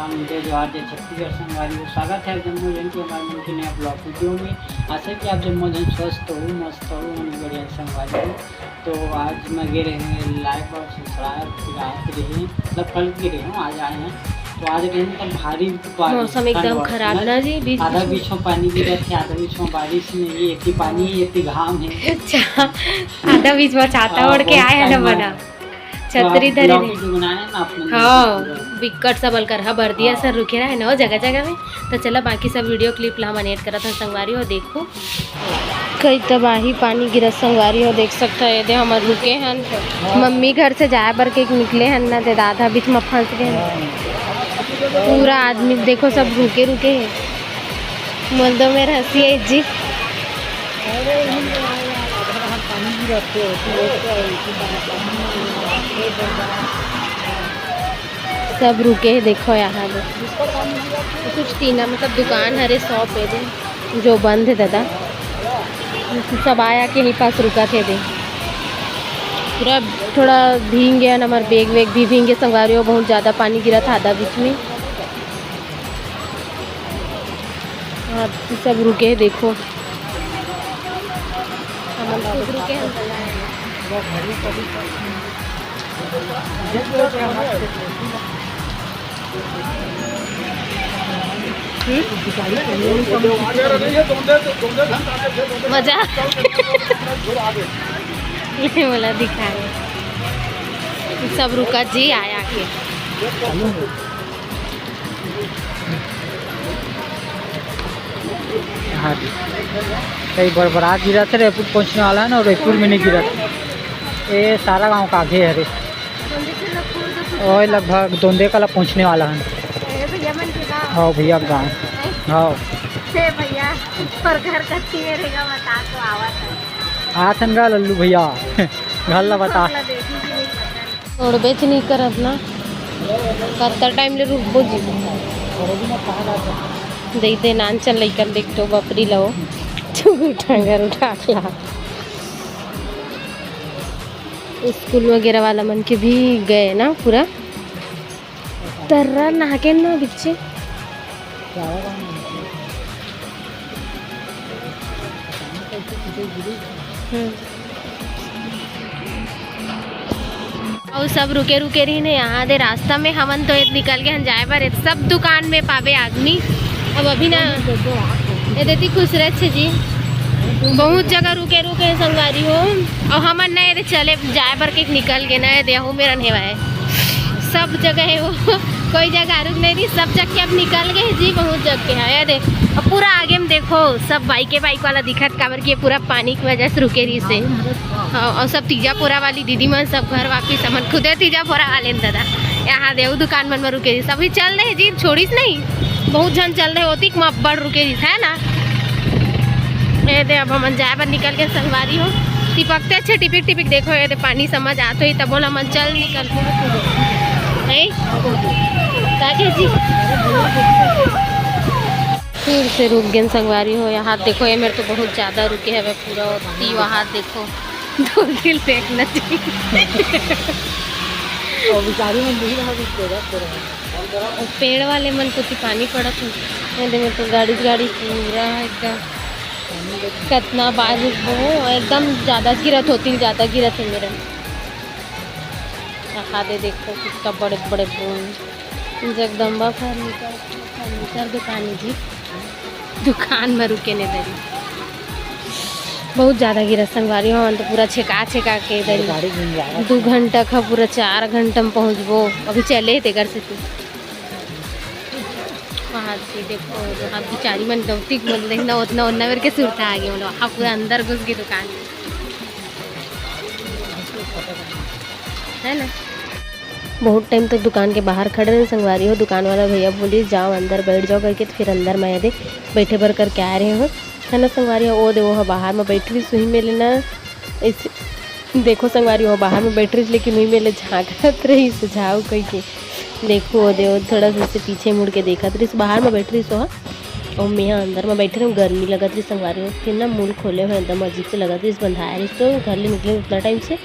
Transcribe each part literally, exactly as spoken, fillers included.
राम जय जोहार, जय छत्तीसगढ़ संगवारी हो। स्वागत है आप जम्मो जन के हमारे मन के नया ब्लॉग वीडियो में। आशा है कि आप जम्मो जन स्वस्थ हो, मस्त हो, बढ़िया संगवारी हो। तो आज मैं गे रहे लाइव और ससुराल, फिर आए फिर रहे, मतलब कल गे रहे हूँ, आज आए हैं। तो आज रहे मतलब भारी बारिश, मौसम एकदम ठंड और खराब ना जी, बीच आधा बीच में पानी गिरा थे, आधा बीच में बारिश नहीं है, इतनी पानी है, इतनी घाम है। अच्छा, आधा बीच में छाता हाँ, ओढ़ के बहुत आए हैं ना time बना। बाद। छतरी तो धरे ब्लॉग रहे। वीडियो बनाए हैं ना आप लोग हाँ, पूरा। बिकट सबल करहा बर दिया हाँ। सर रुके रहे ना जगह जगह में। तो चला बाकी सब वीडियो क्लिप ला हमन एड करत हन संगवारी हो, देखो। कई तबाही पानी गिरत संगवारी हो, देख सकता है, ये दे हमर रुके हन। मम्मी घर से जाए बर के निकले हन ना, दे दादा बीच में फंस गए हन। पूरा आदमी देखो सब रुके रुके है। मोल दो मेर हंसी है जी। सब रुके है, देखो यहाँ दे। कुछ टीना मतलब दुकान हरे, शॉप है दे, जो बंद है दादा। सब आया के ही पास रुका थे दे। पूरा थोड़ा भींग गया ना, हमार बैग वैग भी भींग गया संगवारी हो, बहुत ज़्यादा पानी गिरा था आधा बीच में। हाँ, सब रुके हैं, देखो। हमन खुद रुके हैं। हम्म? मजा। ये वाला दिखा रहे। सब रुका जी, आया के। हाँ जी, कई बड़बड़ा गिरा थे, रायपुर पहुँचने वाला है ना, रायपुर में नहीं गिरा था। ये सारा गांव का आगे है रे। ओए, लगभग दोंदे कला पहुँचने वाला है। ए भैया मन के गाँव। हाँ भैया के गाँव। हाँ। से भैया, पर घर कत्ती में रहेगा बता तो आवत है। आथन गा लल्लू भैया। घर ला बता। पगला देखी कि नहीं पता। छोड़बेच नहीं करत ना, कत्ता टाइम ले रुकबो जी। दे दे नान चल लइकन देख तो बपरी लो। चुगुर टांगर उठा के ला। स्कूल वगैरह वाला मन के भी गए ना पूरा। तर्रा नहाके ना बिच्चे। हम्म। अउ सब रुके रुके रहिन हे यहाँ दे रास्ता में। हमन तो निकल गए हन जाए बर, सब दुकान में पाबे आदमी। अब अभी ना ये देती खुश रहे छे जी, बहुत जगह रुके रुके हैं संगवारी हो। और हमन ना ये चले जाए बर के निकल गए ना, ये देहू में रहने वाले सब जगह है वो। कोई जगह रुक नहीं रही, सब जगह के अब निकल गए जी, बहुत जगह है। ये दे, अब पूरा आगे में देखो, सब बाइके बाइक वाला दिखत, काबर कि ये पूरा पानी की वजह से रुके रही से। हाँ, और सब तीजापुरा वाली दीदी मन सब घर वापिस, हमन खुदे तीजापुरा वाले न दादा। यहाँ देव दुकान मन में रुके रही, सभी चल रहे जी, छोड़ीस नहीं, बहुत झन चल रहे होती, अब्बड़ रुके रही है ना। ये दे, अब हमन जाए बर निकल के संगवारी हो। टिपकते छे टिपिक टिपिक, देखो ये दे पानी समझ आत होही, तब बोला हमन चल निकल। नहीं? का के जी? फिर से रुक गेन संगवारी हो। यहाँ देखो, ये मेरे तो बहुत ज्यादा रुके हवे पूरा। ओती वहाँ देखो, दो दिल देखना चाहिए। और बेचारी मन नहीं रहा, भी तेरा तेरा। और पेड़ वाले मन कोती पानी पड़त हे। ये देखो तो गाड़ी गाड़ी पूरा एकदम कतना बारिश हो, एकदम ज्यादा गिरत होती, ज्यादा गिरत है मेरे। यहाँ दे देखो कितना बड़े बड़े बूंद। जगदम्बा फर्नीचर, फर्नीचर दुकान है जी। दुकान में रुके ने दरी। बहुत ज्यादा गिरा संगवारी हो, तो पूरा छेका छेका के दरी। गाड़ी घूम जाएगा। दो घंटा का पूरा चार घंटा में पहुंचबो। अभी चले तेकर से तू। वहाँ से देखो, वहाँ बेचारी मन गलती मन देखना, उतना उतना मेरे के सुरता आ गया, मतलब वहाँ पूरा अंदर घुस गई दुकान में, है ना। बहुत टाइम तक दुकान के बाहर खड़े रहे संगवारी हो। दुकान वाला भैया बोली, "जाओ अंदर बैठ जाओ," करके, तो फिर अंदर मैं दे बैठे बर करके आ रहे हो, है ना संगवारी हो। ओ दे, वो बाहर में बैठ रही सुही में लेना, ऐसे देखो संगवारी हो, बाहर में बैठ रही, लेकिन वही में ले झांकत रही, सुझाव कही के। देखो ओ दे, वो थोड़ा सा से पीछे मुड़ के देखत रही, बाहर में बैठ रही सो, और मैं अंदर में बैठ रही हूँ, गर्मी लगत रही संगवारी हो। फिर ना मुंह खोले हुए एकदम अजीब से लगत रही, बंधाए रही, तो घर ले निकले उतना टाइम से।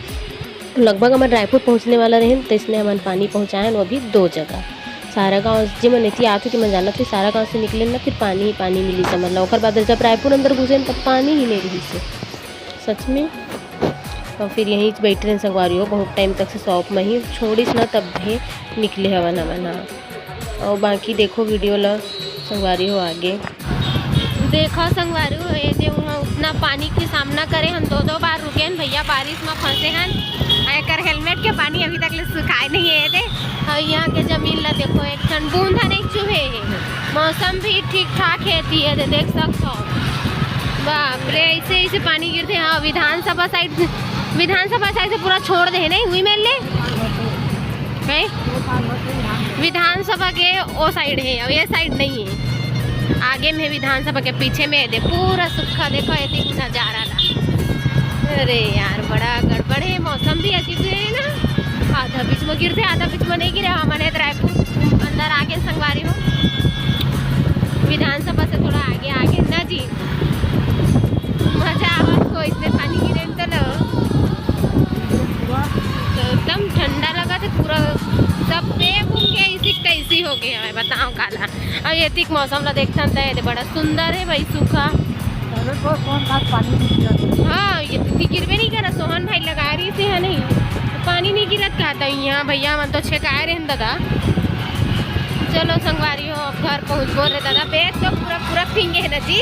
तो लगभग हमन रायपुर पहुँचने वाला रहेन, तो इसने हमन पानी पहुँचाएन, वो भी दो जगह। सारा गाँव, जे मन एती आथे, ते मन जानत हे, सारा गाँव से निकले ना, फिर पानी ही पानी मिली समझ ला। ओकर बाद जब रायपुर अंदर घुसे न, तब पानी ही नहीं रही से, सच में। और फिर यहीं बैठे रहे संगवारी हो, बहुत टाइम तक से शॉप में ही छोड़िस ना, तब भी निकले हवन हमन हा। और बाकी देखो वीडियो ला संगवारी हो आगे। देखो संगवारी हो, ये दे उहाँ उतना पानी के सामना करे हन, दो दो बार रुके हन भैया, बारिश में फंसे हन। एकर हेलमेट के पानी अभी तक ले सुखाए नहीं है ये दे। और यहाँ के जमीन ला देखो, एक ठन बूंद ह नहीं चुहे हे। मौसम भी ठीक ठाक है, दिए दे देख सकते हो। बाप रे, ऐसे ऐसे पानी गिरते हैं। हाँ, विधानसभा साइड, विधानसभा साइड से पूरा छोड़ दे है नहीं हुई मेले है। विधानसभा के ओ साइड है, और ये साइड नहीं है। आगे में विधानसभा के पीछे में दे पूरा सूखा। देखो ये देखो नजारा ला। अरे यार, बड़ा गड़बड़ है, मौसम भी अजीब है ना। आधा बीच में गिरते, आधा बीच में नहीं गिरे। हमन रायपुर अंदर आगे संगवारी हो, विधानसभा से थोड़ा आगे आगे ना जी। मजा आवत हो इसमें पानी गिरे में तो लो। तो एकदम ठंडा लगा था पूरा, सब पे घूम के इसी तैसी हो गया है, बताओ काला। अब ये तीक मौसम ला देखथन त ये दे बड़ा सुंदर है भाई, सूखा। अरे तो कौन था पानी नहीं गिरा? हाँ, ये तो गिरबे नहीं करा, सोहन भाई लगा रही से है नहीं, तो पानी नहीं गिरत का था यहाँ। भैया मन तो छेकाए रहे दादा। चलो संगवारी हो, अब घर पहुँच बोल रहे दादा, बैग तो पूरा पूरा फिंगे है ना जी।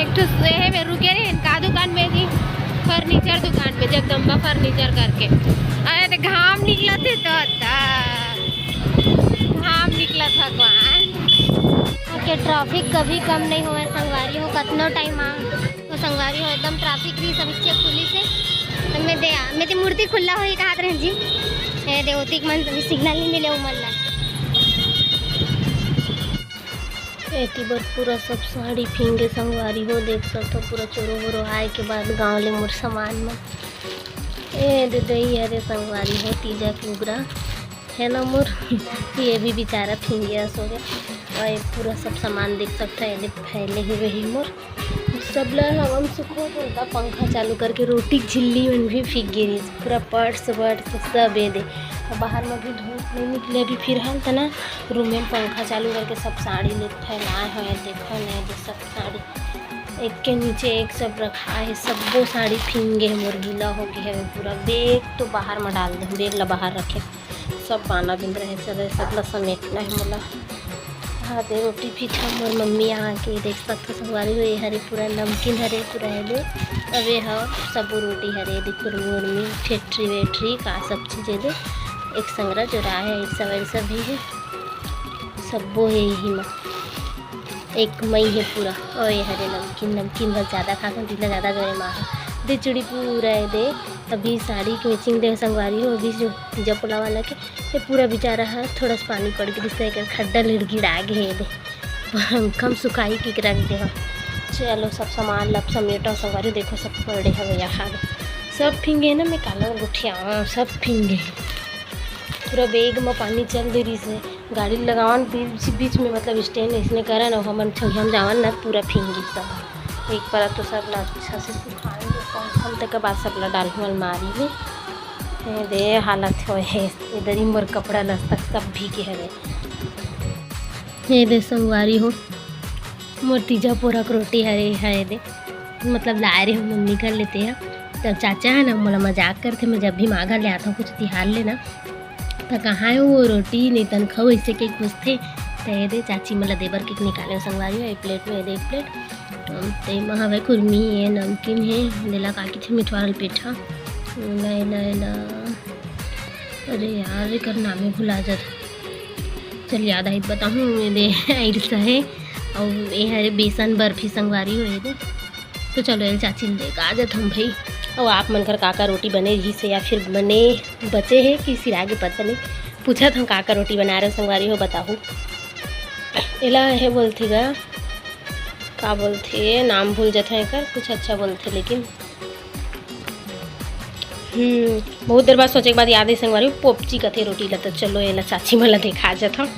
एक ठो से है, मैं रुके रहे का दुकान में जी, फर्नीचर दुकान में, जगदम्बा फर्नीचर करके। अरे तो घाम निकला थे तो था, घाम निकला भगवान। के ट्रैफिक कभी कम नहीं होवे संगवारी हो, कतनो टाइम आ तो संगवारी हो एकदम ट्रैफिक भी सब इच्छे पुलिस है। तो मैं दे आ, मैं ते मूर्ति खुला होई कहात रहे जी। ए दे ओतिक मन सिग्नल नहीं मिले उमन ला। एती बर पूरा सब साड़ी फिंगे संगवारी हो, देख सकथो पूरा चोरो बोरो आए के बाद गांव ले मोर सामान मन। ए दे दई हरे संगवारी हो, तीजा के उगरा है ना मोर। ये भी बेचारा फिंगे अस हो गया। और ये पूरा सब सामान देख सकथो, ये दे फैले हुए ही मोर। सबला हवा में सुखो तो उल्टा पंखा चालू करके रोटी झिल्ली मन भी फिंगे रही, पूरा पर्स वर्स सब ये दे। और बाहर में भी धूप नहीं निकले अभी फिलहाल, त ना रूम में पंखा चालू करके सब साड़ी ले फैलाए हुए हैं। देखो नहीं, ये सब साड़ी एक के नीचे एक सब रखा है, सब्बो साड़ी फिंगे है मोर, गीला हो गया है पूरा। बैग तो बाहर में डाल दे, बैग ला बाहर रखे, सब पाना बिंद रहे, चले सब ला समेटना है मोला। हाँ दे रोटी पीछा मोर मम्मी यहाँ के देख सकथो संगवारी हो, ये हरे पूरा नमकीन हरे पूरा है दे। अब ये ह सब रोटी हरे दे, कुरमी उर्मी, फेटरी वेटरी का सब चीज है दे। एक संगरा जो रहा है, ऐसा वैसा भी है, सब्बो है यही में। एक मई है पूरा। और ये हरे नमकीन, नमकीन बस ज़्यादा खा कर दिला ज़्यादा जोरे मार दे। चूड़ी पूरा है दे। अभी साड़ी के मैचिंग दे संगवारी हो, अभी जो पिज्जा पुलाव वाला के, ये पूरा बेचारा है, थोड़ा सा पानी पड़ के रिश्ते कर खड्डा लड़गिड़ा गए है दे। पंखा में सुखाई के रख दे हो। चलो सब सामान लब समेटो संगवारी, देखो सब पड़े हवे यहाँ, सब फिंगे ना, मैं काला गोठिया सब फिंगे। पूरा बैग में पानी चल दे रही से, गाड़ी लगावन बीच बीच में, मतलब स्टैंड इसने करन और हमन छहिया में जावन ना, पूरा फिंगी सब। एक बार तो सब ला अच्छा से सुखाएंगे, पंखा में तक बाद सब ला डालहूँ अलमारी में। ये दे हालत हो है, इधर ही मोर कपड़ा लत्ता सब भीगे हवे। ये दे संगवारी हो, मोर तीजा पोरक रोटी हरे है दे, मतलब लाए रहे मम्मी कर लेते हैं। तब चाचा है ना, मोला मजाक करते, मैं जब भी माघा ले आता हूँ कुछ तिहार लेना, त कहाँ है वो रोटी, नहीं तन खाऊ, ऐसे के पूछते। त ये दे चाची मोला देबर के निकाले संगवारी हो, एक प्लेट में, ये दे एक प्लेट। अम, ते मा हवे कुरमी है, नमकीन है, देला का किथे मिठवारल पेठा। ला, ला, ला। अरे यार, एकर नामे भुला जात। चल याद आई त बताहूँ, ये दे आइल्स है। और ये हरे बेसन बर्फी संगवारी हो ये दे। तो चलो, ये चाची ल दे का आ जात हम भाई। और आप मन घर का का रोटी बने रही से या फिर बने बचे है कि सिरा के पता नहीं, पूछत हम का का रोटी बना रहे हो संगवारी हो, बताहू। एला है बोलथे गा, का बोलथे, नाम भूल जाथे एकर, कुछ अच्छा बोलथे लेकिन। हम्म, बहुत देर बाद सोचे के बाद याद आई संगवारी, पोपची कथे रोटी ला। तो चलो, एला चाची मन ला देखा जात हम।